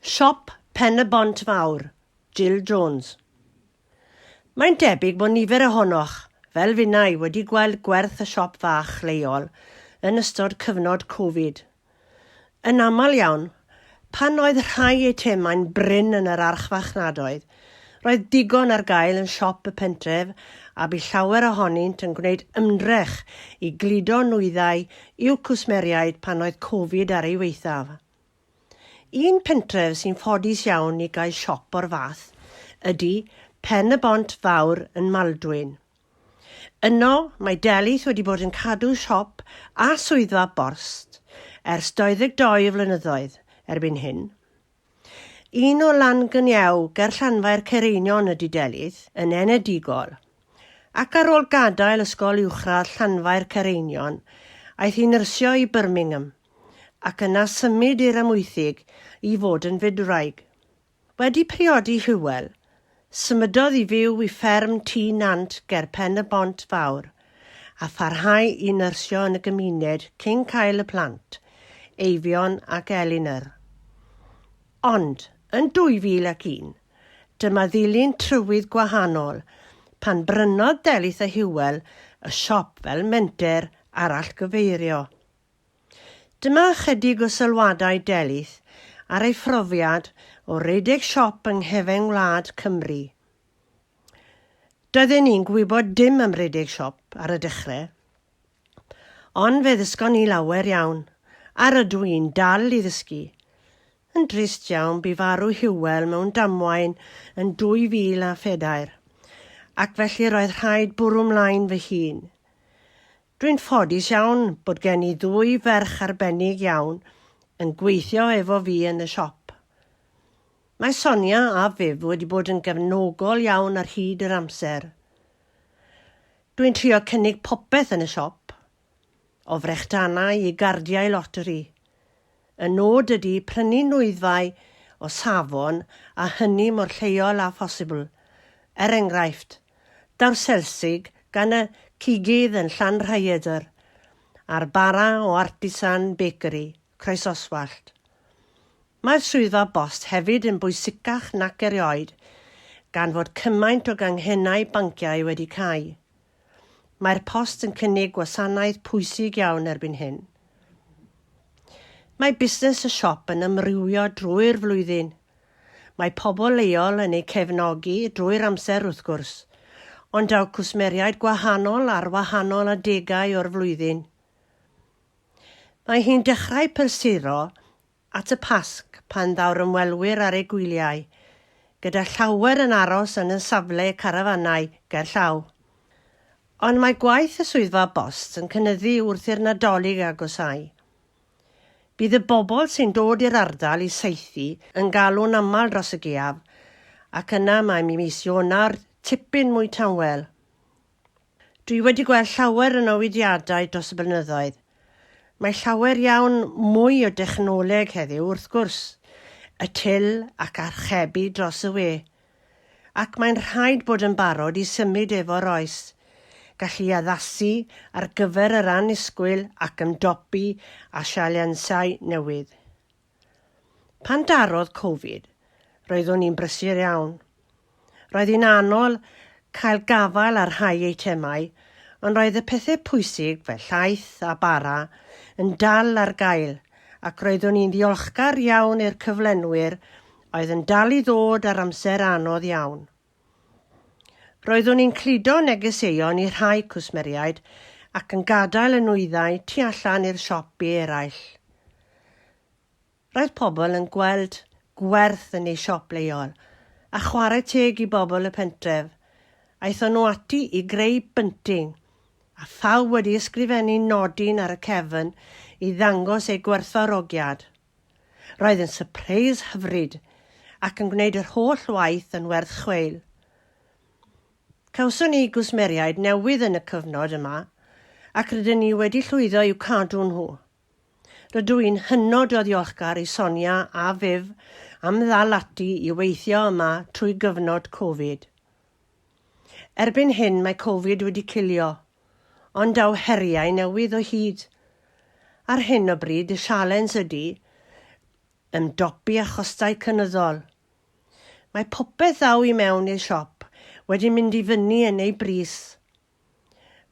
Siop Pen-y-bont Fawr, Jill Jones. Mae'n debyg bod nifer ohonoch, fel finnau, wedi gweld gwerth y siop fach leol yn ystod cyfnod Covid. Yn aml iawn, pan oedd rhai eitemau'n brin yn yr archfarchnadoedd, roedd digon ar gael yn siop y pentref a bu llawer ohonynt yn gwneud ymdrech i gludo nwyddau i'w cwsmeriaid pan oedd Covid ar ei waethaf. Un pentref sy'n ffodus iawn i gael siop o'r fath ydy Pen-y-bont Fawr yn Maldwyn. Yno, mae Delyth wedi bod yn cadw siop a swyddfa bost ers 22 o flynyddoedd erbyn hyn. Un o Lan-gyniew ger Llanfair Caereinion ydy Delyth yn enedigol, ac ar ôl gadael Ysgol Uwchradd Llanfair Caereinion, aeth i nyrsio i Birmingham. ac yna symud i'r Amwythig i fod yn fydwraig. Wedi priodi Hywel, symudodd i fyw i fferm Tŷ Nant ger Pen-y-bont Fawr, a pharhau i nyrsio yn y gymuned cyn cael y plant, Eifion ac Elinor. Ond, yn 2001, dyma ddilyn trywydd gwahanol pan brynodd Delyth a Hywel y siop fel menter arallgyfeirio. Dyma ychydig o sylwadau Delyth ar ei phrofiad o redeg siop yng nghefen gwlad Cymru. Doedden ni'n gwybod dim am redeg siop ar y dechrau. Ond fe ddysgon ni lawer iawn, a rydw i'n dal i ddysgu. Yn drist iawn, bu farw Hywel mewn damwain yn 2004, ac felly roedd rhaid bwrw mlaen fy hun. Dwi'n ffodus iawn bod gen i ddwy ferch arbennig iawn yn gweithio efo fi yn y siop. Mae Sonia a Viv wedi bod yn gefnogol iawn ar hyd yr amser. Dwi'n trio cynnig popeth yn y siop, o frechdanau i gardiau loteri. Y nod ydy prynu nwyddau o safon a hynny mor lleol â phosibl. Er enghraifft, daw'r selsig gan y cigydd yn Llanrhaeadr a'r bara o Artisan Bakery, Croesoswallt. Mae'r swyddfa bost hefyd yn bwysicach nac erioed gan fod cymaint o ganghennau banciau wedi cau. Mae'r post yn cynnig gwasanaeth pwysig iawn erbyn hyn. Mae busnes y siop yn amrywio drwy'r flwyddyn. Mae pobl leol yn eu cefnogi drwy'r amser wrth gwrs, ond daw cwsmeriaid gwahanol ar wahanol adegau o'r flwyddyn. Mae hi'n dechrau prysuro at y Pasg pan ddaw'r ymwelwyr ar eu gwyliau, gyda llawer yn aros yn y safle carafanau gerllaw. Ond mae gwaith y Swyddfa Bost yn cynyddu wrth i'r Nadolig agosáu. Bydd y bobl sy'n dod i'r ardal i saethu yn galw'n aml dros y gaeaf, ac yna mae mis Ionawr tipyn mwy tawel. Dwi wedi gweld llawer o newidiadau dros y blynyddoedd. Mae llawer iawn mwy o dechnoleg heddiw wrth gwrs, y til ac archebu dros y we. Ac mae'n rhaid bod yn barod i symud efo'r oes, gallu addasu ar gyfer yr annisgwyl ac ymdopi â sialensau newydd. Pan darodd Covid, roeddwn i'n brysur iawn. Roedd hi'n anodd cael gafael ar rhai eitemau, ond roedd y pethau pwysig fel llaeth a bara yn dal ar gael ac roeddwn i'n ddiolchgar iawn i'r cyflenwyr oedd yn dal i ddod ar amser anodd iawn. Roeddwn i'n cludo negeseuon i rhai cwsmeriaid ac yn gadael y nwyddau tu allan i'r siop i eraill. Roedd pobl yn gweld gwerth yn eu siop leol, a chwarae teg i bobl y pentref, aethon nhw ati i greu bunting, a phawb wedi ysgrifennu nodyn ar y cefn i ddangos eu gwerthfawrogiad. Roedd yn sypreis hyfryd ac yn gwneud yr holl waith yn werth chweil. Cawson ni gwsmeriaid newydd yn y cyfnod yma ac rydyn ni wedi llwyddo i'w cadw nhw. Rydw i'n hynod o ddiolchgar i Sonia a Viv am ddal ati i weithio yma trwy gyfnod Covid. Erbyn hyn mae Covid wedi cilio, ond daw heriau newydd o hyd. Ar hyn o bryd y sialens ydy ymdopi â chostau cynyddol. Mae popeth ddaw i mewn i'r siop wedi mynd i fyny yn ei bris.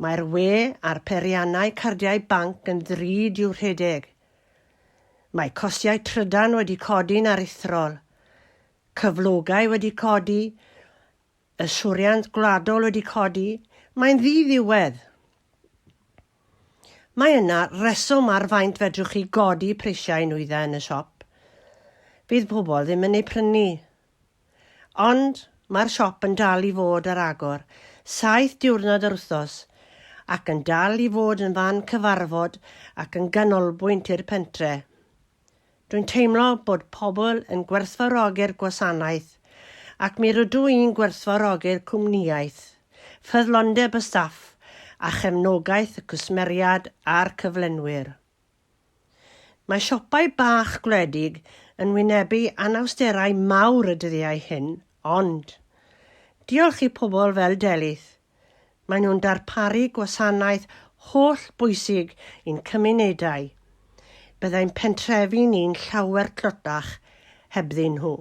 Mae'r we a'r peiriannau cardiau banc yn ddrud i'w rhedeg. Mae costiau trydan wedi codi'n aruthrol. Cyflogau wedi codi, yswiriant gwladol wedi codi, mae'n ddi-ddiwedd. Mae yna reswm ar faint fedrwch chi godi prisiau nwyddau yn y siop. Fydd pobl ddim yn eu prynu. Ond mae'r siop yn dal i fod ar agor, saith diwrnod yr wythnos, ac yn dal i fod yn fan cyfarfod ac yn ganolbwynt i'r pentre. Dwi'n teimlo bod pobl yn gwerthfawrogi'r gwasanaeth ac mi rydw i'n gwerthfawrogi'r cwmnïaeth, ffyddlondeb y staff a chefnogaeth y cwsmeriad a'r cyflenwyr. Mae siopau bach gwledig yn wynebu anawsterau mawr y dyddiau hyn, ond, diolch i pobl fel Delyth, Maen nhw'n darparu gwasanaeth holl bwysig i'n cymunedau. Byddai'n pentrefi ni'n llawer tlotach hebddyn nhw.